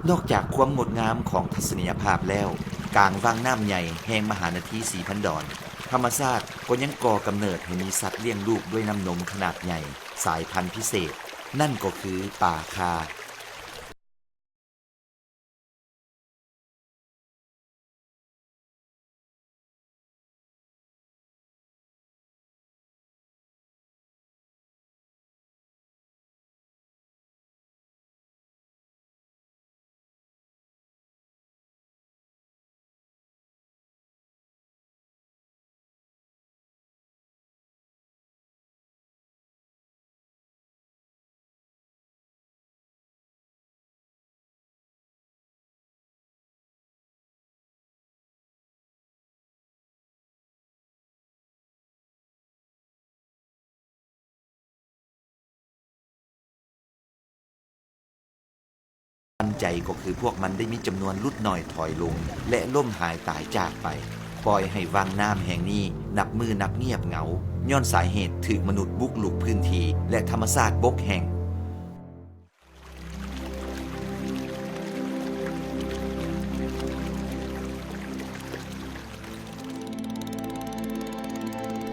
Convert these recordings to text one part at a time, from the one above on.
ນອກຈາກຄວາມງົດງາມຂອງທັດສະນີຍະພາບແລ້ວ, ກາງວັງນ້ຳໃຫຍ່ແຫ່ງມະຫານະທີສີ່ພັນດອນ, ທຳມະຊາດກໍຍັງກໍ່ກຳເນີດໃຫ້ມີສັດລ້ຽງລູກດ້ວຍນ້ຳນົມຂະໜາດໃຫຍ່ສາຍພັນພິເສດ, ນັ້ນກໍຄືປາຂ່າ. ອັນໃຈກໍຄືພວກມັນໄດ້ມີຈຳນວນຫຼຸດໜ້ອຍຖອຍລົງ ແລະ ລົ້ມຫາຍຕາຍຈາກໄປ, ປ່ອຍໃຫ້ວັງນ້ຳແຫ່ງນີ້ນັບມື້ນັບງຽບເຫງົາ, ຍ້ອນສາເຫດຖືກມະນຸດບຸກລຸກພື້ນທີ່ ແລະ ທຳມະຊາດບົກແຫ້ງ.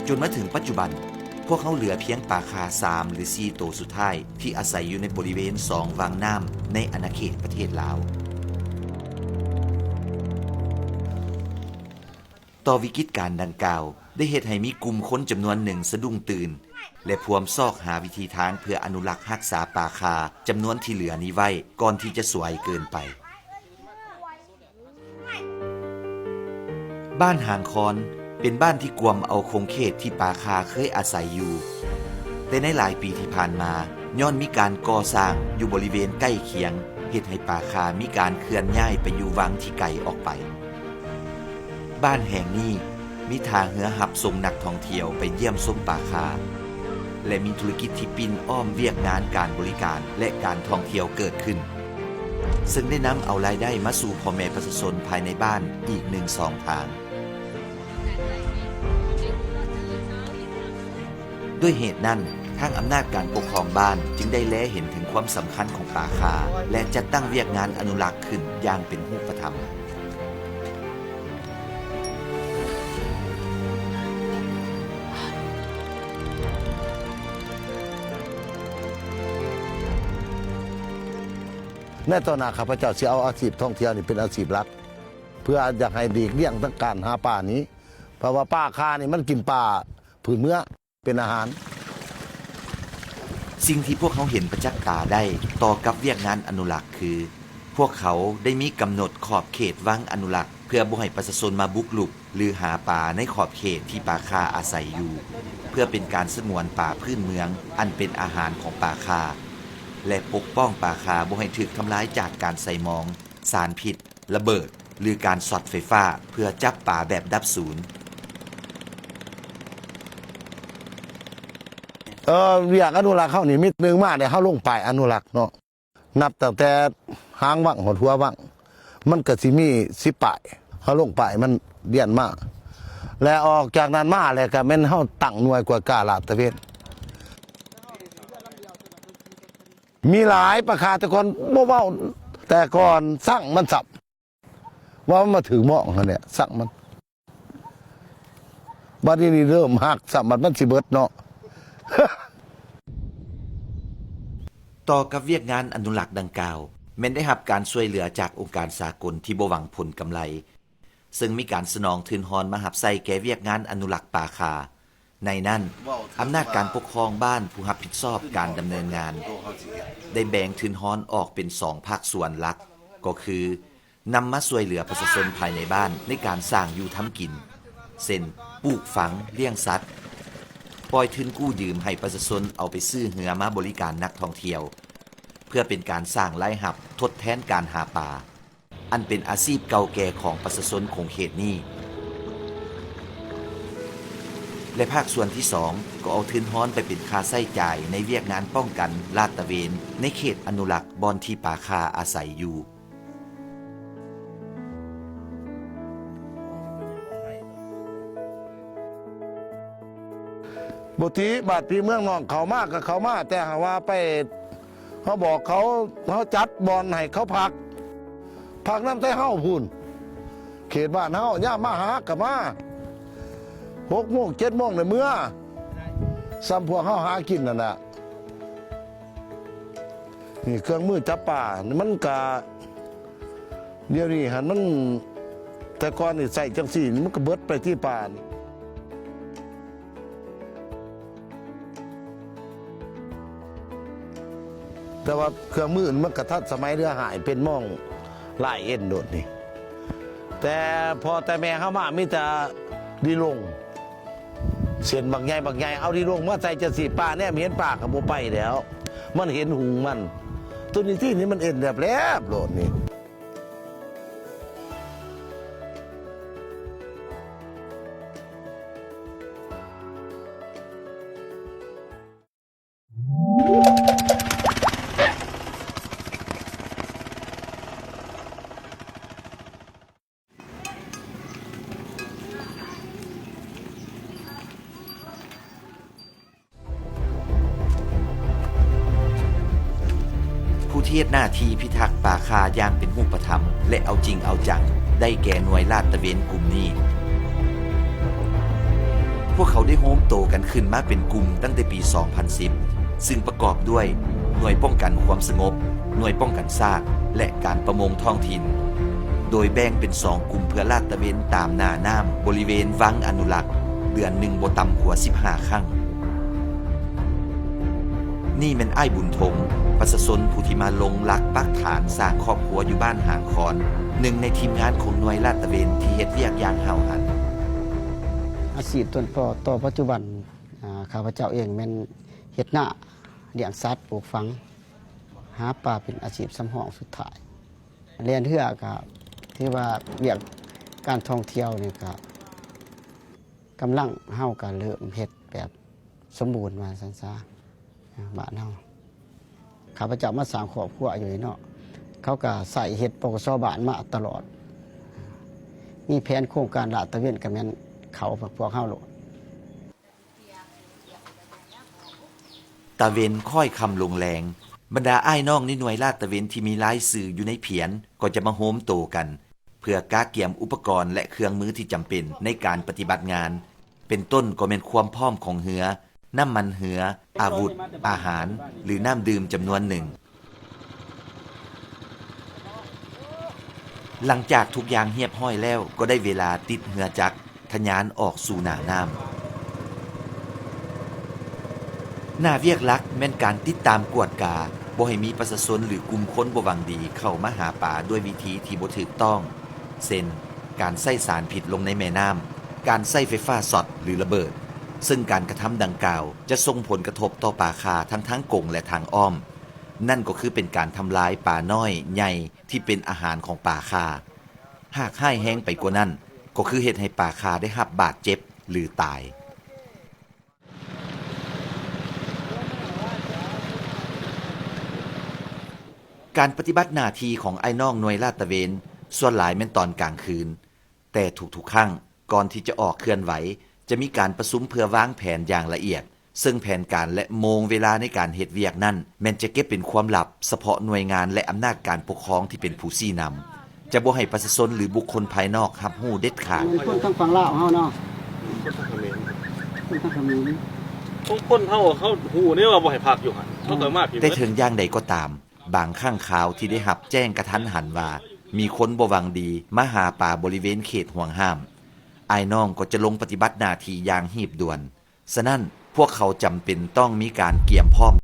ຈົນມາເຖິງປັດຈຸບັນ, ພວກເຮົາເຫຼືອພຽງປາຂ່າສາມຫຼືສີ່ໂຕສຸດທ້າຍ ທີ່ອາໄສຢູ່ໃນບໍລິເວນສອງວັງນ້ຳໃນອານາເຂດປະເທດລາວ. ຕໍ່ວິກິດການດັ່ງກ່າວ ໄດ້ເຮັດໃຫ້ມີກຸ່ມຄົນຈຳນວນໜຶ່ງສະດຸ້ງຕື່ນ ແລະ ພວມຊອກຫາວິທີທາງເພື່ອອະນຸລັກຮັກສາປາຂ່າຈຳນວນທີ່ເຫຼືອນີ້ໄວ້ ກ່ອນທີ່ຈະສວຍເກີນໄປ. ບ້ານຫາງຄອນ ເປັນບ້ານທີ່ກວມເອົາຂົງເຂດທີ່ປາຂ່າເຄີຍອາໄສຢູ່, ແຕ່ໃນຫຼາຍປີທີ່ຜ່ານມາ, ຍ້ອນມີການກໍ່ສ້າງຢູ່ບໍລິເວນໃກ້ຄຽງ, ເຮັດໃຫ້ປາຂ່າມີການເຄື່ອນຍ້າຍໄປຢູ່ວັງທີ່ໄກອອກໄປ. ບ້ານແຫ່ງນີ້ມີທ່າເຮືອຮັບສົ່ງນັກທ່ອງທ່ຽວໄປຢ້ຽມຊົມປາຂ່າ ແລະ ມີທຸລະກິດທີ່ປິ່ນອ້ອມວຽກງານການບໍລິການ ແລະ ການທ່ອງທ່ຽວເກີດຂຶ້ນ, ເຊິ່ງໄດ້ນຳເອົາລາຍໄດ້ມາສູ່ພໍ່ແມ່ປະຊາຊົນພາຍໃນບ້ານອີກໜຶ່ງຊ່ອງທາງ. ດ້ວຍເຫດນັ້ນ, ທາງອຳນາດການປົກຄອງບ້ານຈຶ່ງໄດ້ແລເຫັນເຖິງຄວາມສຳຄັນຂອງປາຂ່າ ແລະ ຈັດຕັ້ງວຽກງານອະນຸລັກຂຶ້ນຢ່າງເປັນຮູບປະທຳ. ໃນຕໍ່ໜ້າ ຂ້າພະເຈົ້າຊິເອົາອາຊີບທ່ອງທ່ຽວນີ້ເປັນອາຊີບຫຼັກ ເພື່ອຢາກໃຫ້ຫຼີກລ່ຽງທັງການຫາປານີ້ ເພາະວ່າປາຂ່ານີ້ມັນກິນປາພື້ນເມືອງເປັນອາຫານ. ສິ່ງທີ່ພວກເຮົາເຫັນປະຈັກຕາໄດ້ຕໍ່ກັບວຽກງານອະນຸລັກຄື ພວກເຂົາໄດ້ມີກຳນົດຂອບເຂດວັງອະນຸລັກ ເພື່ອບໍ່ໃຫ້ປະຊາຊົນມາບຸກລຸກ ຫຼື ຫາປາໃນຂອບເຂດທີ່ປາຂ່າອາໄສຢູ່ ເພື່ອເປັນການສະຫງວນປາພື້ນເມືອງອັນເປັນອາຫານຂອງປາຂ່າ ແລະ ປົກປ້ອງປາຂ່າບໍ່ໃຫ້ຖືກທຳລາຍຈາກການໃສ່ມອງ, ສານພິດ, ລະເບີດ ຫຼື ການຊັອດໄຟຟ້າ ເພື່ອຈັບປາແບບດັບສູນ. ເອີ ວຽກອະນຸລັກເຮົານີ້ ມີໜຶ່ງມາແລ້ວ ເຮົາລົງປ້າຍອະນຸລັກເນາະ. ນັບຕັ້ງແຕ່ຫາງວັງຮອດຫົວວັງ ມັນກໍຊິມີສິບປ້າຍ ເຮົາລົງປ້າຍມັນລຽນມາ ແລະ ອອກຈາກນັ້ນມາແລ້ວກໍແມ່ນເຮົາຕັ້ງໜ່ວຍກວດກາລາດຕະເວນ. ມີຫຼາຍປາຂ່າແຕ່ກ່ອນບໍ່ເວົ້າ ແຕ່ກ່ອນສັງມັນຊ້ຳ ວ່າມັນມາຖືກໝອງຫັ້ນແຫຼະ ສັງມັນ. ບັດນີ້ນີ້ເລີ່ມຮັກຊ້ຳ ບັດມັນຊິເບິດເນາະ. ຕໍ່ກັບວຽກງານອະນຸລັກດັ່ງກ່າວ ແມ່ນໄດ້ຮັບການຊ່ວຍເຫຼືອຈາກອົງການສາກົນທີ່ບໍ່ຫວັງຜົນກຳໄລ, ເຊິ່ງມີການສະໜອງທຶນຮອນມາຮັບໃຊ້ແກ່ວຽກງານອະນຸລັກປາຂ່າ. ໃນນັ້ນ, ອຳນາດການປົກຄອງບ້ານຜູ້ຮັບຜິດຊອບການດຳເນີນງານ ໄດ້ແບ່ງທຶນຮອນອອກເປັນສອງພາກສ່ວນຫຼັກ, ກໍຄື ນຳມາຊ່ວຍເຫຼືອປະຊາຊົນພາຍໃນບ້ານໃນການສ້າງຢູ່ທຳກິນ ເຊັ່ນ ປູກຝັງ, ລ້ຽງສັດ, ປ່ອຍທຶນກູ້ຢືມໃຫ້ປະຊາຊົນເອົາໄປຊື້ເຮືອມາບໍລິການນັກທ່ອງທ່ຽວ ເພື່ອເປັນການສ້າງລາຍຮັບທົດແທນການຫາປາ ອັນເປັນອາຊີບເກົ່າແກ່ຂອງປະຊາຊົນຂົງເຂດນີ້ ແລະ ພາກສ່ວນທີສອງ ກໍເອົາທຶນຮອນໄປເປັນຄ່າໃຊ້ຈ່າຍໃນວຽກງານປ້ອງກັນລາດຕະເວນໃນເຂດອະນຸລັກບ່ອນທີ່ປາຂ່າອາໄສຢູ່. ບໍ່ຕິ ບ້ານພີ່ເມືອງນ້ອງເຂົ້າມາກໍເຂົ້າມາ ແຕ່ຫາກວ່າໄປ ເຮົາບອກເຂົາ ເຮົາຈັດບ່ອນໃຫ້ເຂົາພັກ ພັກນຳແຕ່ເຮົາພຸ້ນ ເຂດບ້ານເຮົາ ຍາມມາຫາກໍມາ ຫົກໂມງເຈັດໂມງໄດ້ເມືອ ສ່ຳພວກເຮົາຫາກິນນັ້ນນະ. ນີ້ເຄື່ອງມືຈັບປາ ມັນກະ ດຽວນີ້ຫັ້ນມັນ ແຕ່ກ່ອນນີ້ໃຊ້ຈັ່ງຊີ້ ມັນກະເບິດໄປທີ່ປານີ້. ແຕ່ວ່າເຄື່ອງມືມັນກະທັນສະໄໝເຫຼືອຫຼາຍ ເປັນມອງລາຍເອັນໂດດນີ້ ແຕ່ພໍ່ແຕ່ແມ່ເຮົາມາມີແຕ່ດີລົງ ເສັ້ນບັກໃຫຍ່ບັກໃຫຍ່ ເອົາດີລົງມາໃສ່ຈັ່ງຊີ້ ປາແນມເຫັນປາກໍບໍ່ໄປແລ້ວ ມັນເຫັນຫຸງມັນ. ໂຕນີ້ຕິ ນີ້ມັນເອັນແຫຼບໆໂລດນີ້. ຜູ້ທີ່ເຮັດໜ້າທີ່ພິທັກປ່າຂ່າຢ່າງເປັນຮູບປະທຳ ແລະ ເອົາຈິງເອົາຈັງ ໄດ້ແກ່ໜ່ວຍລາດຕະເວນກຸ່ມນີ້. ພວກເຂົາໄດ້ໂຮມໂຕກັນຂຶ້ນມາເປັນກຸ່ມຕັ້ງແຕ່ປີສອງພັນສິບ ຊຶ່ງປະກອບດ້ວຍໜ່ວຍປ້ອງກັນຄວາມສະຫງົບ, ໜ່ວຍປ້ອງກັນຊາດ ແລະ ການປະມົງທ້ອງຖິ່ນ, ໂດຍແບ່ງເປັນສອງກຸ່ມເພື່ອລາດຕະເວນຕາມໜ້ານ້ຳບໍລິເວນວັງອະນຸລັກ ເດືອນໜຶ່ງບໍ່ຕ່ຳກວ່າສິບຫ້າຄັ້ງ. ນີ້ແມ່ນອ້າຍບຸນທົງ, ປະຊາຊົນຜູ້ທີ່ມາລົງຫຼັກປັກຖານສ້າງຄອບຄົວຢູ່ບ້ານຫາງຄອນ, ໜຶ່ງໃນທີມງານຂອງໜ່ວຍລາດຕະເວນທີ່ເຮັດວຽກຢ່າງຫ້າວຫັນ. ອາຊີບຕົ້ນຕໍຕໍ່ປັດຈຸບັນ ອາ ຂ້າພະເຈົ້າເອງແມ່ນເຮັດນາ, ລ້ຽງສັດ, ປູກຝັງ, ຫາປາເປັນອາຊີບສຳຮອງສຸດທ້າຍ. ແລ່ນເຮືອກໍຖືວ່າວຽກການທ່ອງທ່ຽວນີ້ກໍກຳລັງ ເຮົາກໍເລີ່ມເຮັດແບບສົມບູນວ່າຊັ້ນຊະ ບ້ານເຮົາ. ຂ້າພະເຈົ້າມາສ້າງຄອບຄົວຢູ່ນີ້ເນາະ ເຂົາກໍໃຊ້ເຮັດ ປກສ ບ້ານມາຕະຫຼອດ ມີແຜນໂຄງການລາດຕະເວນກໍແມ່ນເຂົາພວກເຮົາໂລດ. ຕາເວັນຄ້ອຍຄ່ຳລົງແລງ, ບັນດາອ້າຍນ້ອງໃນໜ່ວຍລາດຕະເວນທີ່ມີລາຍຊື່ຢູ່ໃນພຽນກໍຈະມາໂຮມໂຕກັນ ເພື່ອກະກຽມອຸປະກອນ ແລະ ເຄື່ອງມືທີ່ຈຳເປັນໃນການປະຕິບັດງານ, ເປັນຕົ້ນກໍແມ່ນຄວາມພ້ອມຂອງເຮືອ, ນ້ຳມັນເຮືອ, ອາວຸດ, ອາຫານ ຫຼື ນ້ຳດື່ມຈຳນວນໜຶ່ງ. ຫຼັງຈາກທຸກຢ່າງຮຽບຮ້ອຍແລ້ວ ກໍໄດ້ເວລາຕິດເຮືອຈັກທະຍານອອກສູ່ໜ້ານ້ຳ. ໜ້າວຽກຫຼັກແມ່ນການຕິດຕາມກວດກາບໍ່ໃຫ້ມີປະຊາຊົນ ຫຼື ກຸ່ມຄົນບໍ່ຫວັງດີເຂົ້າມາຫາປາດ້ວຍວິທີທີ່ບໍ່ຖືກຕ້ອງ ເຊັ່ນ ການໃຊ້ສານພິດລົງໃນແມ່ນ້ຳ, ການໃຊ້ໄຟຟ້າຊັອດ ຫຼື ລະເບີດ, ເຊິ່ງການກະທຳດັ່ງກ່າວຈະສົ່ງຜົນກະທົບຕໍ່ປາຂ່າທັງທາງກົງ ແລະ ທາງອ້ອມ. ນັ້ນກໍຄືເປັນການທຳລາຍປານ້ອຍໃຫຍ່ທີ່ເປັນອາຫານຂອງປາຂ່າ. ຫາກຮ້າຍແຮງໄປກວ່ານັ້ນ ກໍຄືເຮັດໃຫ້ປາຂ່າໄດ້ຮັບບາດເຈັບ ຫຼື ຕາຍ. ການປະຕິບັດໜ້າທີ່ຂອງອ້າຍນ້ອງໜ່ວຍລາດຕະເວນ ສ່ວນຫຼາຍແມ່ນຕອນກາງຄືນ, ແຕ່ທຸກໆຄັ້ງ ກ່ອນທີ່ຈະອອກເຄື່ອນໄຫວ ຈະມີການປະຊຸມເພື່ອວາງແຜນຢ່າງລະອຽດ, ເຊິ່ງແຜນການ ແລະ ໂມງເວລາໃນການເຮັດວຽກນັ້ນ ແມ່ນຈະເກັບເປັນຄວາມລັບສະເພາະໜ່ວຍງານ ແລະ ອຳນາດການປົກຄອງທີ່ເປັນຜູ້ຊີ້ນຳ, ຈະບໍ່ໃຫ້ປະຊາຊົນ ຫຼື ບຸກຄົນພາຍນອກຮັບຮູ້ເດັດຂາດ. ເປັນຄົນທາງຝັ່ງລາວເຮົາເນາະ, ຄົນທາງຂະເໝນ, ຄົນທາງຂະເໝນ. ຂອງຄົນເຮົາ ເຮົາຮູ້ເດ້ວ່າບໍ່ໃຫ້ພັກຢູ່ຫັ້ນ, ເຮົາກໍມາພີ້. ແຕ່ເຖິງຢ່າງໃດກໍຕາມ, ບາງຄັ້ງຂ່າວທີ່ໄດ້ຮັບແຈ້ງກະທັນຫັນວ່າ ມີຄົນບໍ່ຫວັງດີມາຫາປາບໍລິເວນເຂດຫວງຫ້າມ, ອ້າຍນ້ອງກໍຈະລົງປະຕິບັດໜ້າທີ່ຢ່າງຮີບດ່ວນ. ສະນັ້ນ, ພວກເຂົາຈຳເປັນຕ້ອງມີການກຽມພ້ອມ.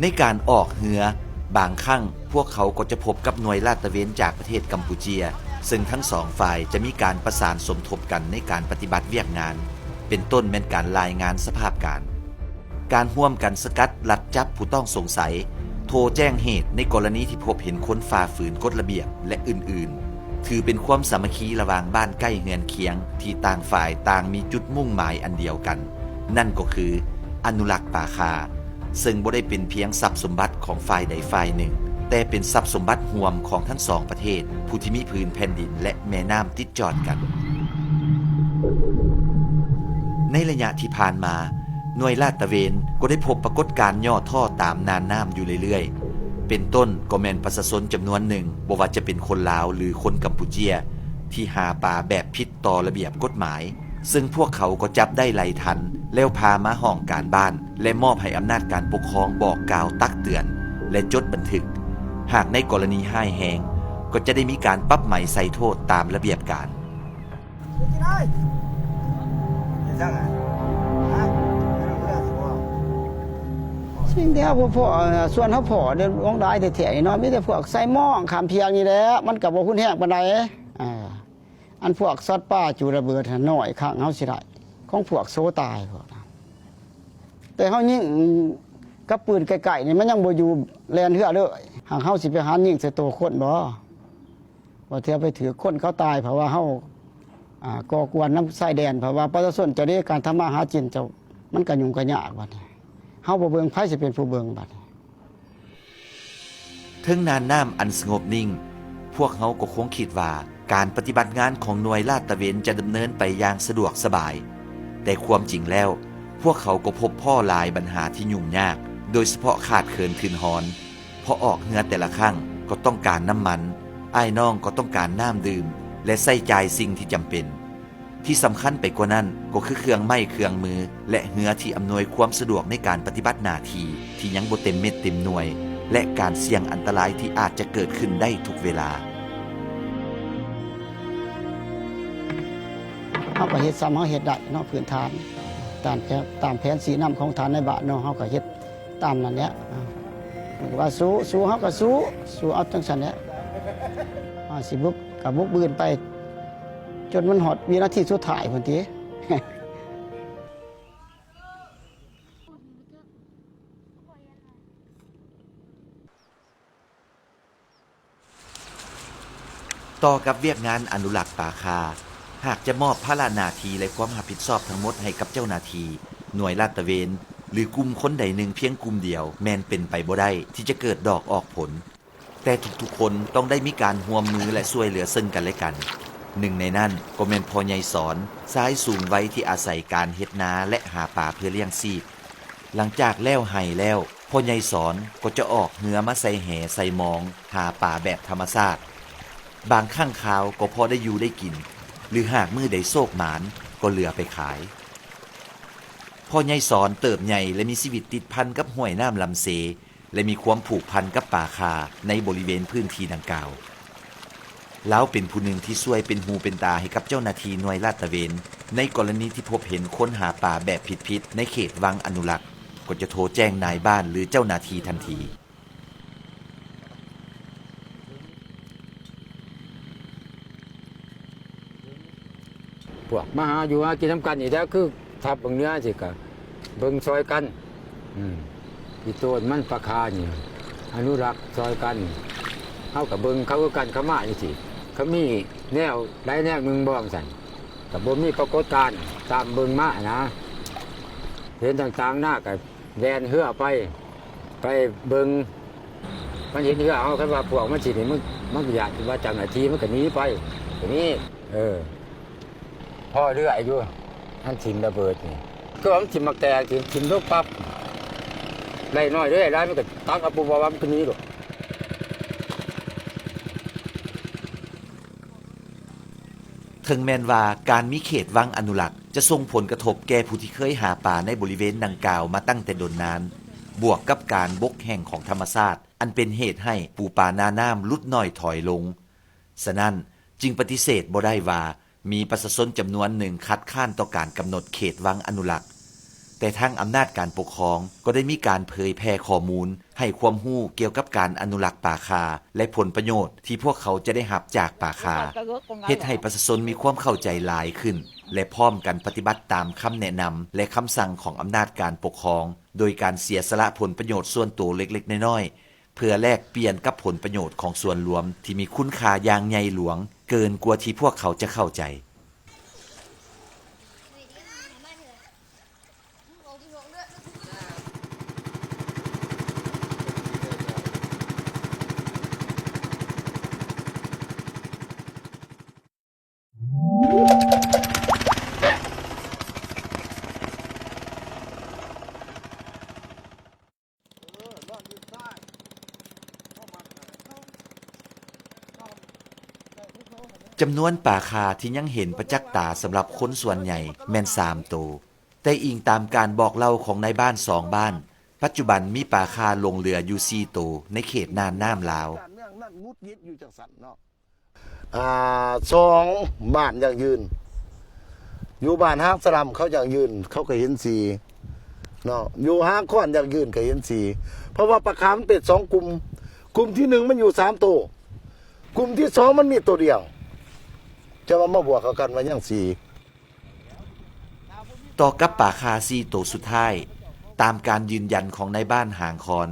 ໃນການອອກເຮືອ, ບາງຄັ້ງພວກເຂົາກໍຈະພົບກັບໜ່ວຍລາດຕະເວນຈາກປະເທດກຳປູເຈຍ, ເຊິ່ງທັງສອງຝ່າຍຈະມີການປະສານສົມທົບກັນໃນການປະຕິບັດວຽກງານ, ເປັນຕົ້ນແມ່ນການລາຍງານສະພາບການ, ການຮ່ວມກັນສະກັດລັດຈັບຜູ້ຕ້ອງສົງໄສ, ໂທ ໂທແຈ້ງເຫດໃນກໍລະນີທີ່ພົບເຫັນຄົນຝ່າຝືນກົດລະບຽບ ແລະ ອື່ນໆ ຖືເປັນຄວາມສາມັກຄີລະຫວ່າງບ້ານໃກ້ເຮືອນຄຽງ ທີ່ຕ່າງຝ່າຍຕ່າງມີຈຸດມຸ່ງໝາຍອັນດຽວກັນ, ນັ້ນກໍຄືອະນຸລັກປ່າຄາ, ເຊິ່ງບໍ່ໄດ້ເປັນພຽງຊັບສົມບັດຂອງຝ່າຍໃດຝ່າຍໜຶ່ງ, ແຕ່ເປັນຊັບສົມບັດຮ່ວມຂອງທັງສອງປະເທດ, ຜູ້ທີ່ມີຜືນແຜ່ນດິນ ແລະ ແມ່ນ້ຳຕິດຈອດກັນ. ໃນໄລຍະທີ່ຜ່ານມາ, ໜ່ວຍລາດຕະເວນກໍໄດ້ພົບປາກົດການຫຍໍ້ທໍ້ຕາມນ່ານນ້ຳຢູ່ເລື້ອຍໆ. ເປັນຕົ້ນກໍແມ່ນປະຊາຊົນຈຳນວນໜຶ່ງ, ບໍ່ວ່າຈະເປັນຄົນລາວ ຫຼື ຄົນກຳປູເຈຍ ທີ່ຫາປາແບບຜິດຕໍ່ລະບຽບກົດໝາຍ, ເຊິ່ງພວກເຂົາກໍຈັບໄດ້ໄລ່ທັນ ແລ້ວພາມາຫ້ອງການບ້ານ ແລະ ມອບໃຫ້ອຳນາດການປົກຄອງບອກກ່າວຕັກເຕືອນ ແລະ ຈົດບັນທຶກ. ຫາກໃນກໍລະນີຮ້າຍແຮງ, ກໍຈະໄດ້ມີການປັບໃໝໃສ່ໂທດຕາມລະບຽບການ. ສິ່ງທີ່ເຮົາບໍ່ພໍ້ ສ່ວນເຮົາພໍ້ເດ້ ຫຼວງຫຼາຍແທ້ໆນີ້ເນາະ ມີແຕ່ພວກໃສ່ມອງຂ້າມພຽງນີ້ແຫຼະ ມັນກໍບໍ່ຮຸນແຮງປານໃດ. ອ່າ ອັນພວກສັດປ່າຈູລະເບີດຫັ້ນ ໜ້ອຍຄັ້ງເຮົາຊິໄດ້ ຂອງພວກໂຊຕາຍພຸ້ນນະ. ແຕ່ເຮົາຍິງກັບປືນໃກ້ໆນີ້ ມັນຍັງບໍ່ຢູ່ແລ່ນເຮືອເລີຍ. ຫາກເຮົາຊິໄປຫັນຍິງໃສ່ໂຕຄົນບໍ່? ວ່າເທື່ອໄປຖືກຄົນເຂົາຕາຍ ເພາະວ່າເຮົາ ອ່າ ກໍ່ກວນນຳຊາຍແດນ ເພາະວ່າປະຊາຊົນເຈົ້າເດ້ ການທຳມາຫາກິນເຈົ້າ ມັນກະຫຍຸ້ງກະຍາກບັດນີ້ ເຮົາບໍ່ເບິ່ງ ໃຜຊິເປັນຜູ້ເບິ່ງບັດນີ້? ເທິງນ່ານນ້ຳອັນສະຫງົບນິ່ງ, ພວກເຮົາກໍຄົງຄິດວ່າການປະຕິບັດງານຂອງໜ່ວຍລາດຕະເວນຈະດຳເນີນໄປຢ່າງສະດວກສະບາຍ, ແຕ່ຄວາມຈິງແລ້ວ ພວກເຂົາກໍພົບພໍ້ຫຼາຍບັນຫາທີ່ຫຍຸ້ງຍາກ, ໂດຍສະເພາະຂາດເຂີນທຶນຮອນ. ເພາະອອກເຮືອແຕ່ລະຄັ້ງກໍຕ້ອງການນ້ຳມັນ, ອ້າຍນ້ອງກໍຕ້ອງການນ້ຳດື່ມ ແລະ ໃຊ້ຈ່າຍສິ່ງທີ່ຈຳເປັນ. ທີ່ສຳຄັນໄປກວ່ານັ້ນກໍຄືເຄື່ອງໄມ້ເຄື່ອງມື ແລະ ເຮືອທີ່ອຳນວຍຄວາມສະດວກໃນການປະຕິບັດໜ້າທີ່ທີ່ຍັງບໍ່ເຕັມເມັດເຕັມໜ່ວຍ ແລະ ການສ່ຽງອັນຕະລາຍທີ່ອາດຈະເກີດຂຶ້ນໄດ້ທຸກເວລາ. ເຮົາກໍເຮັດສ່ຳເຮົາເຮັດໄດ້ເນາະ ພື້ນຖານ ຕາມແຜນ ຕາມແຜນຊີ້ນຳຂອງທ່ານນາຍບ້ານເນາະ ເຮົາກໍເຮັດຕາມນັ້ນແຫຼະ. ເພິ່ນກໍວ່າສູ້ ສູ້ ເຮົາກໍສູ້ ສູ້ເອົາຈັ່ງຊັ້ນແຫຼະ. ເຮົາຊິບຸກກໍບຸກບືນໄປ ຈົນມັນຮອດວິນາທີສຸດທ້າຍພຸ້ນຕິ. ຕໍ່ກັບວຽກງານອະນຸລັກປ່າຄາ, ຫາກຈະມອບພາລະໜ້າທີ່ ແລະ ຄວາມຮັບຜິດຊອບທັງໝົດໃຫ້ກັບເຈົ້າໜ້າທີ່, ໜ່ວຍລາດຕະເວນ ຫຼື ກຸ່ມຄົນໃດໜຶ່ງພຽງກຸ່ມດຽວ ແມ່ນເປັນໄປບໍ່ໄດ້ທີ່ຈະເກີດດອກອອກຜົນ. ແຕ່ທຸກໆຄົນຕ້ອງໄດ້ມີການຮ່ວມມື ແລະ ຊ່ວຍເຫຼືອເຊິ່ງກັນ ແລະ ກັນ. ໜຶ່ງໃນນັ້ນກໍແມ່ນພໍ່ໃຫຍ່ສອນ, ຊາຍສູງໄວທີ່ອາໄສການເຮັດນາ ແລະ ຫາປາເພື່ອລ້ຽງຊີບ. ຫຼັງຈາກແລ້ວໄຮ່ແລ້ວ, ພໍ່ໃຫຍ່ສອນກໍຈະອອກເຮືອມາໃສ່ແຫໃສ່ມອງ ຫາປາແບບທຳມະຊາດ. ບາງຄັ້ງຄາວກໍພໍໄດ້ຢູ່ໄດ້ກິນ, ຫຼື ຫາກມື້ໃດໂຊກໝານກໍເຫຼືອໄປຂາຍ. ພໍ່ໃຫຍ່ສອນເຕີບໃຫຍ່ ແລະ ມີຊີວິດຕິດພັນກັບຫ້ວຍນ້ຳລຳເຊ ແລະ ມີຄວາມຜູກພັນກັບປ່າຄາໃນບໍລິເວນພື້ນທີ່ດັ່ງກ່າວ. ລາວເປັນຜູ້ໜຶ່ງທີ່ຊ່ວຍເປັນຫູເປັນຕາໃຫ້ກັບເຈົ້າໜ້າທີ່ໜ່ວຍລາດຕະເວນ ໃນກໍລະນີທີ່ພົບເຫັນຄົນຫາປາແບບຜິດໆໃນເຂດວັງອະນຸລັກ, ກໍຈະໂທແຈ້ງນາຍບ້ານ ຫຼື ເຈົ້າໜ້າທີ່ທັນທີ. ພວກມາຫາຢູ່ຫາກິນນຳກັນນີ້ແຫຼະ ຄືທັບບາງເໜືອຊີ້ກະເບິ່ງຊ່ອຍກັນ. ອືມ ອີໂຕນມັນປາຄານີ້ ອະນຸລັກຊ່ອຍກັນ, ເຮົາກະເບິ່ງເຂົາຄືກັນ ເຂົາມາຈັ່ງຊີ້ ເຂົາມີແນວໃດແນວໜຶ່ງບໍ່ ຈັ່ງຊັ້ນ ກະບໍ່ມີປາກົດການຕາມເບິ່ງມາຫັ້ນນະ. ເຫັນຕ່າງໆນາກະ ແລ່ນເຮືອໄປ ໄປເບິ່ງ ມັນເຫັນເຮືອເຮົາ ຄັນວ່າພວກມັນຊິນີ້ ມັນ ມັນກໍຢ້ານວ່າເຈົ້າໜ້າທີ່ມັນກໍໜີໄປ ກໍມີ ເອີ ພໍເຫຼືອຢູ່ ອັນຖິ້ມລະເບີດນີ້ ຄືວ່າມັນຖິ້ມໝາກແຕກ ຖິ້ມ ຖິ້ມລົງປັບ ໄດ້ໜ້ອຍເດ້ ຫຼາຍມັນກໍຕັກເອົາປຸບປັບ ມັນກໍໜີໂລດ. ເຖິງແມ່ນວ່າການມີເຂດວັງອະນຸລັກຈະສົ່ງຜົນກະທົບແກ່ຜູ້ທີ່ເຄີຍຫາປາໃນບໍລິເວນດັ່ງກ່າວມາຕັ້ງແຕ່ດົນນານ, ບວກກັບການບົກແຫ້ງຂອງທຳມະຊາດ ອັນເປັນເຫດໃຫ້ປູປາໜ້ານ້ຳຫຼຸດໜ້ອຍຖອຍລົງ, ສະນັ້ນຈຶ່ງປະຕິເສດບໍ່ໄດ້ວ່າ ມີປະຊາຊົນຈຳນວນໜຶ່ງຄັດຄ້ານຕໍ່ການກຳນົດເຂດວັງອະນຸລັກ, ແຕ່ທາງອຳນາດການປົກຄອງກໍໄດ້ມີການເຜີຍແຜ່ຂໍ້ມູນ ໃຫ້ຄວາມຮູ້ກ່ຽວກັບການອະນຸລັກປ່າຄາ ແລະ ຜົນປະໂຫຍດທີ່ພວກເຂົາຈະໄດ້ຮັບຈາກປ່າຄາ, ເຮັດໃຫ້ປະຊາຊົນມີຄວາມເຂົ້າໃຈຫຼາຍຂຶ້ນ ແລະ ພ້ອມກັນປະຕິບັດຕາມຄຳແນະນຳ ແລະ ຄຳສັ່ງຂອງອຳນາດການປົກຄອງ, ໂດຍການເສຍສະຫຼະຜົນປະໂຫຍດສ່ວນໂຕເລັກໆນ້ອຍ ເພື່ອແລກປ່ຽນກັບຜົນປະໂຫຍດຂອງສ່ວນລວມທີ່ມີຄຸນຄ່າຢ່າງໃຫຍ່ຫຼວງເກີນກວ່າທີ່ພວກເຂົາຈະເຂົ້າໃຈ. ຈຳນວນປາຂ່າທີ່ຍັງເຫັນປະຈັກຕາສຳລັບຄົນສ່ວນໃຫຍ່ແມ່ນສາມໂຕ, ແຕ່ອີງຕາມການບອກເລົ່າຂອງນາຍບ້ານສອງບ້ານ, ປັດຈຸບັນມີປາຂ່າຫຼົງເຫຼືອຢູ່ສີ່ໂຕໃນເຂດນ່ານນ້ຳລາວ. ອ່າ ສອງບ້ານຢັ້ງຢືນ ຢູ່ບ້ານຫາງສະລຳເຂົາຢັ້ງຢືນ ເຂົາກໍເຫັນສີ່ເນາະ, ຢູ່ຫາງຄອນຢັ້ງຢືນກໍເຫັນສີ່ ເພາະວ່າປາຂ່າມັນເປັນສອງກຸ່ມ, ກຸ່ມທີໜຶ່ງມັນຢູ່ສາມໂຕ, ກຸ່ມທີສອງມັນມີໂຕດຽວ, ຈະວ່າມາບວກເຂົ້າກັນວ່າຍັງສີ່. ຕໍ່ກັບປາຂ່າສີ່ໂຕສຸດທ້າຍ, ຕາມການຢືນຢັນຂອງນາຍບ້ານຫາງຄອນ,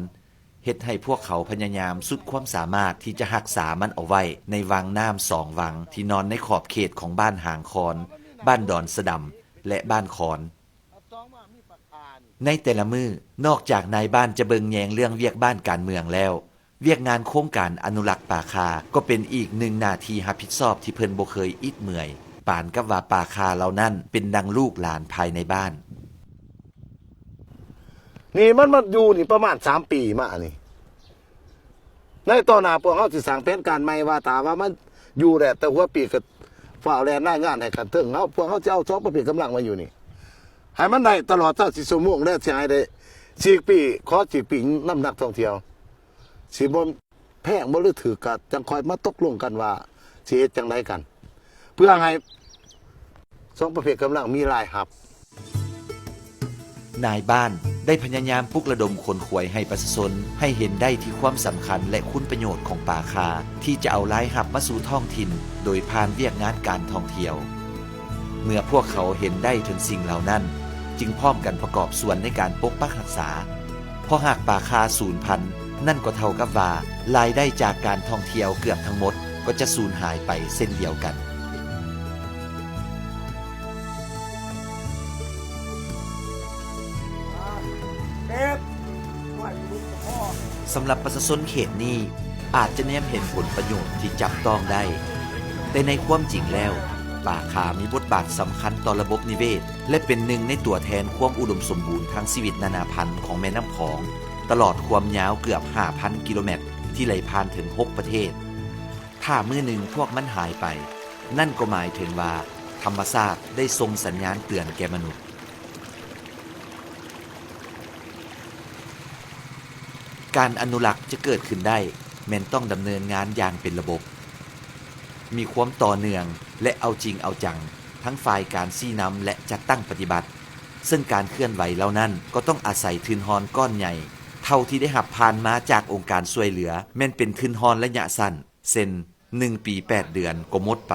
ເຮັດໃຫ້ພວກເຂົາພະຍາຍາມສຸດຄວາມສາມາດທີ່ຈະຮັກສາມັນເອົາໄວ້ໃນວັງນ້ຳສອງວັງທີ່ນອນໃນຂອບເຂດຂອງບ້ານຫາງຄອນ, ບ້ານດອນສະດຳ ແລະ ບ້ານຄອນ. ໃນແຕ່ລະມື້, ນອກຈາກນາຍບ້ານຈະເບິ່ງແຍງເລື່ອງວຽກບ້ານການເມືອງແລ້ວ, ວຽກງານໂຄງການອະນຸລັກປາຂ່າກໍເປັນອີກໜຶ່ງໜ້າທີ່ຮັບຜິດຊອບທີ່ເພິ່ນບໍ່ເຄີຍອິດເມື່ອຍ, ປານກັບວ່າປາຂ່າເຫຼົ່ານັ້ນເປັນດັ່ງລູກຫຼານພາຍໃນບ້ານ. ນີ້ມັນມາຢູ່ນີ້ປະມານສາມປີມານີ້, ໃນຕໍ່ໜ້າພວກເຮົາຊິສ້າງແຜນການໃໝ່ວ່າ ຖ້າວ່າມັນຢູ່ແລ້ວ ແຕ່ຫົວປີກໍຟ້າວແລ່ນລາຍງານໃຫ້ຂັ້ນເທິງເຮົາ, ພວກເຮົາຊິເອົາສອງປະເພດກຳລັງມາຢູ່ນີ້ ໃຫ້ມັນໄດ້ຕະຫຼອດຊາວສີ່ຊົ່ວໂມງ ແລະ ຊິໃຫ້ໄດ້ຊີ້ກປີ ຂໍຊີ້ກປີນຳນັກທ່ອງທ່ຽວ ຊິບໍ່ແພງບໍ່ ຫຼື ຖືກ ກໍຈັ່ງຄ່ອຍມາຕົກລົງກັນວ່າຊິເຮັດຈັ່ງໃດກັນ ເພື່ອໃຫ້ສອງປະເພດກຳລັງມີລາຍຮັບ. ນາຍບ້ານໄດ້ພະຍາຍາມປຸກລະດົມຂົນຂວາຍໃຫ້ປະຊາຊົນໃຫ້ເຫັນໄດ້ທີ່ຄວາມສຳຄັນ ແລະ ຄຸນປະໂຫຍດຂອງປາຂ່າ ທີ່ຈະເອົາລາຍຮັບມາສູ່ທ້ອງຖິ່ນໂດຍຜ່ານວຽກງານການທ່ອງທ່ຽວ. ເມື່ອພວກເຂົາເຫັນໄດ້ເຖິງສິ່ງເຫຼົ່ານັ້ນ, ຈຶ່ງພ້ອມກັນປະກອບສ່ວນໃນການປົກປັກຮັກສາ. ເພາະຫາກປາຂ່າສູນພັນ, ນັ້ນກໍເທົ່າກັບວ່າລາຍໄດ້ຈາກການທ່ອງທ່ຽວເກືອບທັງໝົດກໍຈະສູນຫາຍໄປເຊັ່ນດຽວກັນ. ສຳລັບປະຊາຊົນເຂດນີ້ ອາດຈະແນມເຫັນຜົນປະໂຫຍດທີ່ຈັບຕ້ອງໄດ້, ແຕ່ໃນຄວາມຈິງແລ້ວ, ປາຂ່າມີບົດບາດສຳຄັນຕໍ່ລະບົບນິເວດ ແລະ ເປັນໜຶ່ງໃນຕົວແທນຄວາມອຸດົມສົມບູນທາງຊີວິດນານາພັນຂອງແມ່ນ້ຳຂອງ, ຕະຫຼອດຄວາມຍາວເກືອບຫ້າພັນກິໂລແມັດ ທີ່ໄຫຼຜ່ານເຖິງຫົກປະເທດ. ຖ້າມື້ໜຶ່ງພວກມັນຫາຍໄປ, ນັ້ນກໍໝາຍເຖິງວ່າທຳມະຊາດໄດ້ສົ່ງສັນຍານເຕືອນແກ່ມະນຸດ. ການອະນຸລັກຈະເກີດຂຶ້ນໄດ້ ແມ່ນຕ້ອງດຳເນີນງານຢ່າງເປັນລະບົບ, ມີຄວາມຕໍ່ເນື່ອງ ແລະ ເອົາຈິງເອົາຈັງ ທັງຝ່າຍການຊີ້ນຳ ແລະ ຈັດຕັ້ງປະຕິບັດ, ເຊິ່ງການເຄື່ອນໄຫວເຫຼົ່ານັ້ນກໍຕ້ອງອາໄສທຶນຮອນກ້ອນໃຫຍ່ ເທົ່າທີ່ໄດ້ຮັບຜ່ານມາຈາກອົງການຊ່ວຍເຫຼືອ ແມ່ນເປັນທຶນຮອນໄລຍະສັ້ນ, ເຊັ່ນ ໜຶ່ງປີແປດເດືອນກໍໝົດໄປ.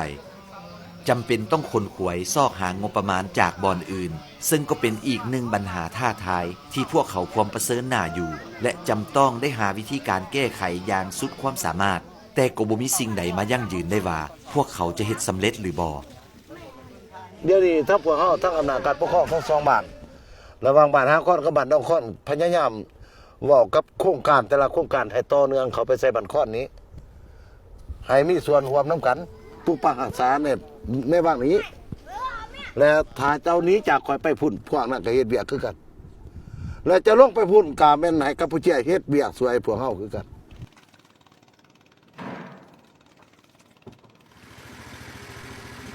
ຈຳເປັນຕ້ອງຂົນຂວາຍຊອກຫາງົບປະມານຈາກບ່ອນອື່ນ, ເຊິ່ງກໍເປັນອີກໜຶ່ງບັນຫາທ້າທາຍທີ່ພວກເຂົາພວມປະເຊີນໜ້າຢູ່ ແລະ ຈຳຕ້ອງໄດ້ຫາວິທີການແກ້ໄຂຢ່າງສຸດຄວາມສາມາດ, ແຕ່ກໍບໍ່ມີສິ່ງໃດມາຢັ້ງຢືນໄດ້ວ່າພວກເຂົາຈະເຮັດສຳເລັດຫຼືບໍ່. ດຽວນີ້ທັງພວກເຮົາ ທັງອຳນາດການປົກຄອງທັງສອງບ້ານ ລະຫວ່າງບ້ານຫາງຄອນກັບບ້ານດອງຄອນ ພະຍາຍາມເວົ້າກັບໂຄງການແຕ່ລະໂຄງການໃຫ້ຕໍ່ເນື່ອງເຂົ້າໄປໃສ່ບ້ານຄອນນີ້ ໃຫ້ມີສ່ວນຮ່ວມນຳກັນ ປົກປັກຮັກສາໃນ ໃນວັງນີ້ ແລະ ຖ້າເຈົ້າໜີຈາກຂ້ອຍໄປພຸ້ນ ພວກນັ້ນກໍເຮັດວຽກຄືກັນ ແລະ ເຈົ້າລົງໄປພຸ້ນ ກໍແມ່ນໃຫ້ກຳປູເຈຍເຮັດວຽກຊ່ວຍພວກເຮົາຄືກັນ.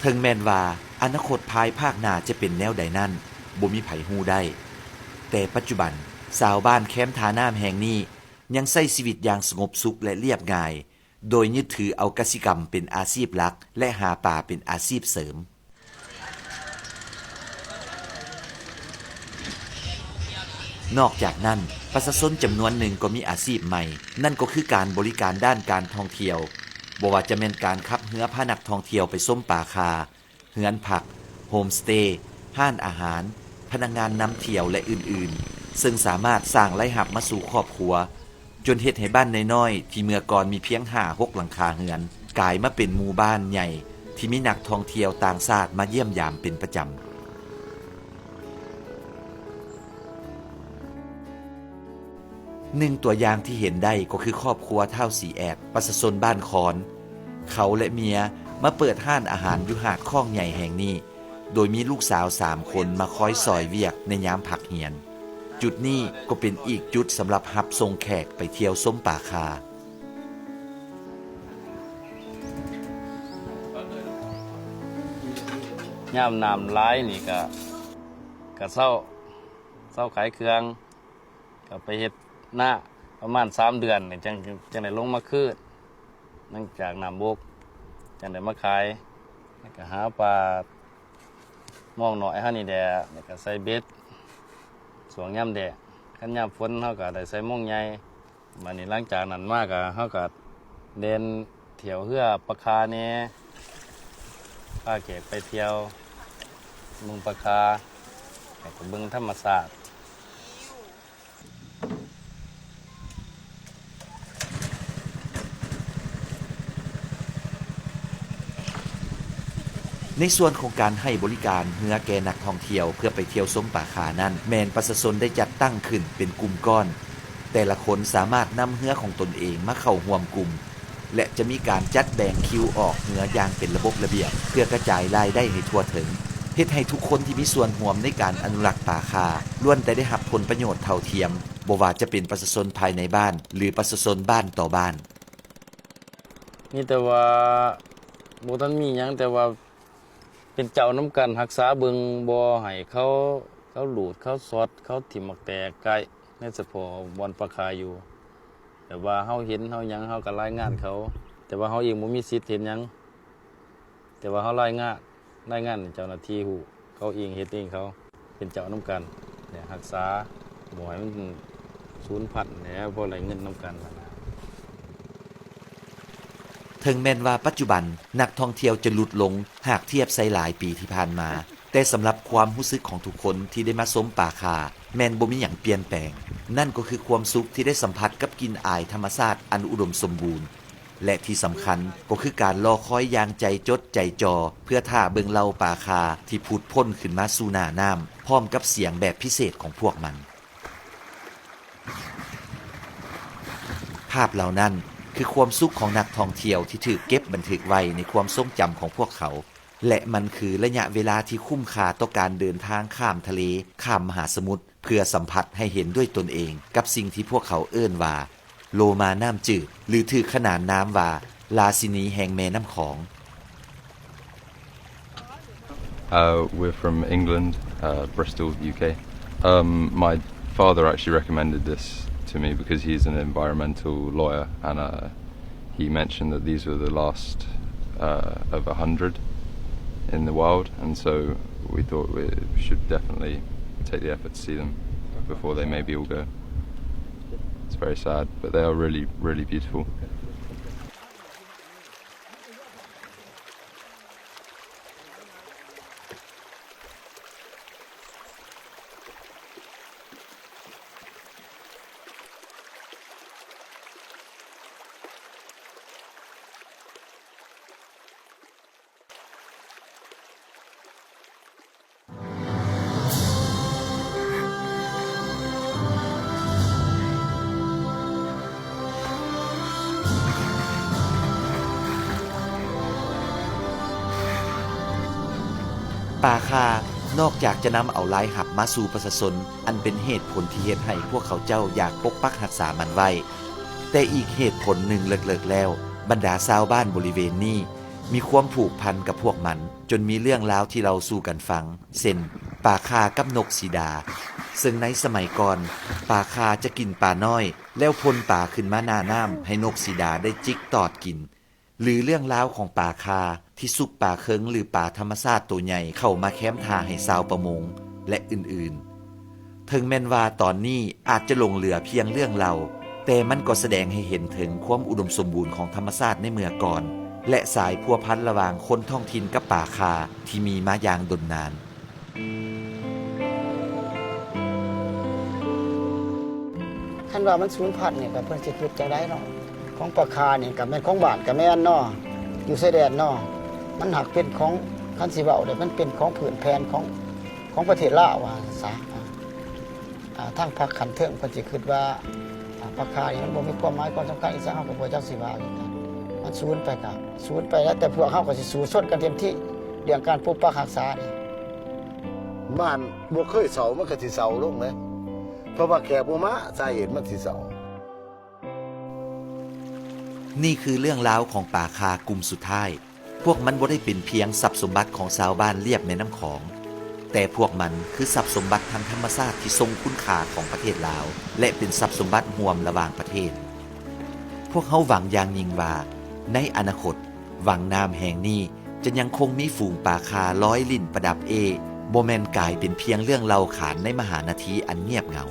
ເຖິງແມ່ນວ່າອະນາຄົດພາຍພາກໜ້າຈະເປັນແນວໃດນັ້ນ ບໍ່ມີໃຜຮູ້ໄດ້, ແຕ່ປັດຈຸບັນຊາວບ້ານແຄມທ່ານ້ຳແຫ່ງນີ້ຍັງໃຊ້ຊີວິດຢ່າງສະຫງົບສຸກ ແລະ ລຽບງ່າຍ, ໂດຍຍຶດຖືເອົາກະສິກຳເປັນອາຊີບຫຼັກ ແລະ ຫາປາເປັນອາຊີບເສີມ. ນອກຈາກນັ້ນ, ປະຊາຊົນຈຳນວນໜຶ່ງກໍມີອາຊີບໃໝ່, ນັ້ນກໍຄືການບໍລິການດ້ານການທ່ອງທ່ຽວ, ບໍ່ວ່າຈະແມ່ນການຂັບເຮືອພານັກທ່ອງທ່ຽວໄປຊົມປາຂ່າ, ເຮືອນພັກ, ໂຮມສະເຕ, ຮ້ານອາຫານ, ພະນັກງານນຳທ່ຽວ ແລະ ອື່ນໆ, ເຊິ່ງສາມາດສ້າງລາຍຮັບມາສູ່ຄອບຄົວ, ຈົນເຮັດໃຫ້ບ້ານນ້ອຍໆ ທີ່ເມື່ອກ່ອນມີພຽງຫ້າຫົກຫຼັງຄາເຮືອນ ກາຍມາເປັນໝູ່ບ້ານໃຫຍ່ທີ່ມີນັກທ່ອງທ່ຽວຕ່າງຊາດມາຢ້ຽມຢາມເປັນປະຈຳ. ໜຶ່ງຕົວຢ່າງທີ່ເຫັນໄດ້ກໍຄືຄອບຄົວທ້າວສີແອດ ປະຊາຊົນບ້ານຄອນ. ເຂົາ ແລະ ເມຍມາເປີດຮ້ານອາຫານຢູ່ຫາດຂອງໃຫຍ່ແຫ່ງນີ້ ໂດຍມີລູກສາວສາມຄົນມາຄອຍຊ່ອຍວຽກໃນຍາມພັກຮຽນ. ຈຸດນີ້ກໍເປັນອີກຈຸດສຳລັບຮັບສົ່ງແຂກໄປທ່ຽວຊົມປາຂ່າ. ຍາມນ້ຳຫຼາຍນີ້ກະ ກະເຊົາ ເຊົາຂາຍເຄື່ອງ ກໍໄປເຮັດນາປະມານສາມເດືອນ ຈັ່ງ ຈັ່ງໄດ້ລົງມາຄືນ ຫຼັງຈາກນ້ຳບົກ ຈັ່ງໄດ້ມາຂາຍ ແລ້ວກໍຫາປາມອງນ້ອຍເຮົານີ້ແຫຼະ ແລ້ວກໍໃສ່ເບັດ ຊ່ວງຍາມແລ້ງ. ຄັນຍາມຝົນເຮົາກໍໄດ້ໃສ່ມອງໃຫຍ່. ບາດນີ້ຫຼັງຈາກນັ້ນມາກໍ ເຮົາກໍແລ່ນ ທ່ຽວເຮືອປາຂ່າແດ່ ພາແຂກໄປທ່ຽວເບິ່ງປາຂ່າ ແລ້ວກໍເບິ່ງທຳມະຊາດ. ໃນສ່ວນຂອງການໃຫ້ບໍລິການເຮືອແກ່ນັກທ່ອງທ່ຽວເພື່ອໄປທ່ຽວຊົມປາຂ່ານັ້ນ ແມ່ນປະຊາຊົນໄດ້ຈັດຕັ້ງຂຶ້ນເປັນກຸ່ມກ້ອນ. ແຕ່ລະຄົນສາມາດນຳເຮືອຂອງຕົນເອງມາເຂົ້າຮ່ວມກຸ່ມ ແລະ ຈະມີການຈັດແບ່ງຄິວອອກເຮືອຢ່າງເປັນລະບົບລະບຽບ ເພື່ອກະຈາຍລາຍໄດ້ໃຫ້ທົ່ວເຖິງ, ເຮັດໃຫ້ທຸກຄົນທີ່ມີສ່ວນຮ່ວມໃນການອະນຸລັກປ່າຂ່າ ລ້ວນແຕ່ໄດ້ຮັບຜົນປະໂຫຍດເທົ່າທຽມ, ບໍ່ວ່າຈະເປັນປະຊາຊົນພາຍໃນບ້ານ ຫຼື ປະຊາຊົນບ້ານຕໍ່ບ້ານ. ມີແຕ່ວ່າບໍ່ທັນມີຫຍັງ, ແຕ່ວ່າ ເປັນເຈົ້ານຳກັນຮັກສາເບິ່ງ ບໍ່ໃຫ້ເຂົາ ເຂົາລູດ ເຂົາຊອດ ເຂົາຖິ້ມໝາກແຕກໄກ ໃນສະເພາະບ່ອນປາຂ່າຢູ່. ແບບວ່າເຮົາເຫັນເຮົາຫຍັງ ເຮົາກໍລາຍງານເຂົາ, ແຕ່ວ່າເຮົາເອງບໍ່ມີສິດເຮັດຫຍັງ, ແຕ່ວ່າເຮົາລາຍງານ ລາຍງານໃຫ້ເຈົ້າໜ້າທີ່ຮູ້, ເຂົາເອງເຮັດເອງເຂົາ. ເປັນເຈົ້ານຳກັນ ແລະ ຮັກສາບໍ່ໃຫ້ມັນສູນພັນແຫຼະ ພໍໄດ້ເງິນນຳກັນຫັ້ນນະ. ເຖິງແມ່ນວ່າປັດຈຸບັນນັກທ່ອງທ່ຽວຈະຫຼຸດລົງຫາກທຽບໃສ່ຫຼາຍປີທີ່ຜ່ານມາ, ແຕ່ສຳລັບຄວາມຮູ້ສຶກຂອງທຸກຄົນທີ່ໄດ້ມາຊົມປ່າຂ່າ ແມ່ນບໍ່ມີຫຍັງປ່ຽນແປງ. ນັ້ນກໍຄືຄວາມສຸກທີ່ໄດ້ສຳຜັດກັບກິ່ນອາຍທຳມະຊາດອັນອຸດົມສົມບູນ. ແລະ ທີ່ສຳຄັນກໍຄືການລໍຄອຍຢ່າງໃຈຈົດໃຈຈ່ອ ເພື່ອຖ້າເບິ່ງເຫຼົ່າປ່າຂ່າທີ່ຜຸດພົ້ນຂຶ້ນມາສູ່ໜ້ານ້ຳ ພ້ອມກັບສຽງແບບພິເສດຂອງພວກມັນ. ພາບເຫຼົ່ານັ້ນຄືຄວາມສຸກຂອງນັກທ່ອງທ່ຽວທີ່ຖືກເກັບບັນທຶກໄວ້ໃນຄວາມຊົງຈຳຂອງພວກເຂົາ ແລະ ມັນຄືໄລຍະເວລາທີ່ຄຸ້ມຄ່າຕໍ່ການເດີນທາງຂ້າມທະເລ, ຂ້າມມະຫາສະໝຸດ ເພື່ອສຳຜັດໃຫ້ເຫັນດ້ວຍຕົນເອງກັບສິ່ງທີ່ພວກເຂົາເອີ້ນວ່າ ໂລມານ້ຳຈືດ ຫຼື ຖືກຂະໜານນາມວ່າ ລາຊິນີແຫ່ງແມ່ນ້ຳຂອງ. Uh, we're from England, uh, Bristol, U K. Um, my father actually recommended this to me because he's an environmental lawyer and, uh, he mentioned that these were the last, uh, of a hundred in the wild, and so we thought we should definitely take the effort to see them before they maybe all go. It's very sad, but they are really, really beautiful. ປ່າຂ່ານອກຈາກຈະນຳເອົາລາຍຮັບມາສູ່ປະຊາຊົນ ອັນເປັນເຫດຜົນທີ່ເຮັດໃຫ້ພວກເຂົາເຈົ້າຢາກປົກປັກຮັກສາມັນໄວ້, ແຕ່ອີກເຫດຜົນໜຶ່ງເລິກໆແລ້ວ ບັນດາຊາວບ້ານບໍລິເວນນີ້ ມີຄວາມຜູກພັນກັບພວກມັນ ຈົນມີເລື່ອງລາວທີ່ເລົ່າສູ່ກັນຟັງ ເຊັ່ນ ປາຂ່າກັບນົກສີດາ, ເຊິ່ງໃນສະໄໝກ່ອນ ປາຂ່າຈະກິນປານ້ອຍ ແລ້ວພົ່ນປາຂຶ້ນມາໜ້ານ້ຳໃຫ້ນົກສີດາໄດ້ຈິກຕອດກິນ, ຫຼື ເລື່ອງລາວຂອງປາຂ່າທີ່ຊຸກປາເຄິງ ຫຼື ປາທຳມະຊາດໂຕໃຫຍ່ເຂົ້າມາແຄມທ່າໃຫ້ຊາວປະມົງ ແລະ ອື່ນໆ. ເຖິງແມ່ນວ່າຕອນນີ້ອາດຈະຫຼົງເຫຼືອພຽງເລື່ອງເລົ່າ, ແຕ່ມັນກໍສະແດງໃຫ້ເຫັນເຖິງຄວາມອຸດົມສົມບູນຂອງທຳມະຊາດໃນເມື່ອກ່ອນ ແລະ ສາຍພົວພັນລະຫວ່າງຄົນທ້ອງຖິ່ນກັບປ່າຂ່າທີ່ມີມາຢ່າງດົນນານ. ຄັນວ່າມັນສູນພັນນີ້ ກໍເພິ່ນຊິຄິດຈັ່ງໃດເນາະ? ຂອງປ່າຂ່ານີ້ກໍແມ່ນຂອງບ້ານກໍແມ່ນເນາະ, ຢູ່ຊາຍແດນເນາະ, ມັນຫາກເປັນຂອງ ຄັນຊິເວົ້າໄດ້ ມັນເປັນຂອງພື້ນແຜ່ນຂອງ ຂອງປະເທດລາວວ່າຊັ້ນຊະ. ອາ ທາງພັກຂັ້ນເທິງເພິ່ນຊິຄິດວ່າ ອາ ປ່າຂ່ານີ້ມັນບໍ່ມີຄວາມໝາຍຄວາມສຳຄັນອີ່ຫຍັງ ເຮົາກໍບໍ່ຈັກຊິວ່າຄືກັນ. ມັນສູນໄປກໍສູນໄປແລ້ວ, ແຕ່ພວກເຮົາກໍຊິສູ້ຊົນກັນເຕັມທີ່ ເລື່ອງການປົກປັກຮັກສານີ້. ບ້ານບໍ່ເຄີຍເຊົາ ມັນກໍຊິເຊົາລົງເດ້ ເພາະວ່າແຂກບໍ່ມາ ສາເຫດມັນຊິເຊົາ. ນີ້ຄືເລື່ອງລາວຂອງປ່າຂ່າກຸ່ມສຸດທ້າຍ. ພວກມັນບໍ່ໄດ້ເປັນພຽງຊັບສົມບັດຂອງຊາວບ້ານລຽບແມ່ນ້ຳຂອງ, ແຕ່ພວກມັນຄືຊັບສົມບັດທາງທຳມະຊາດທີ່ຊົງຄຸນຄ່າຂອງປະເທດລາວ ແລະ ເປັນຊັບສົມບັດຮ່ວມລະຫວ່າງປະເທດ. ພວກເຮົາຫວັງຢ່າງຍິ່ງວ່າ ໃນອະນາຄົດ, ວັງນ້ຳແຫ່ງນີ້ຈະຍັງຄົງມີຝູງປ່າຂ່າລອຍຫຼິ້ນປະດັບເອ້, ບໍ່ແມ່ນກາຍເປັນພຽງເລື່ອງເລົ່າຂານໃນມະຫານາທີອັນງຽບເຫງົາ.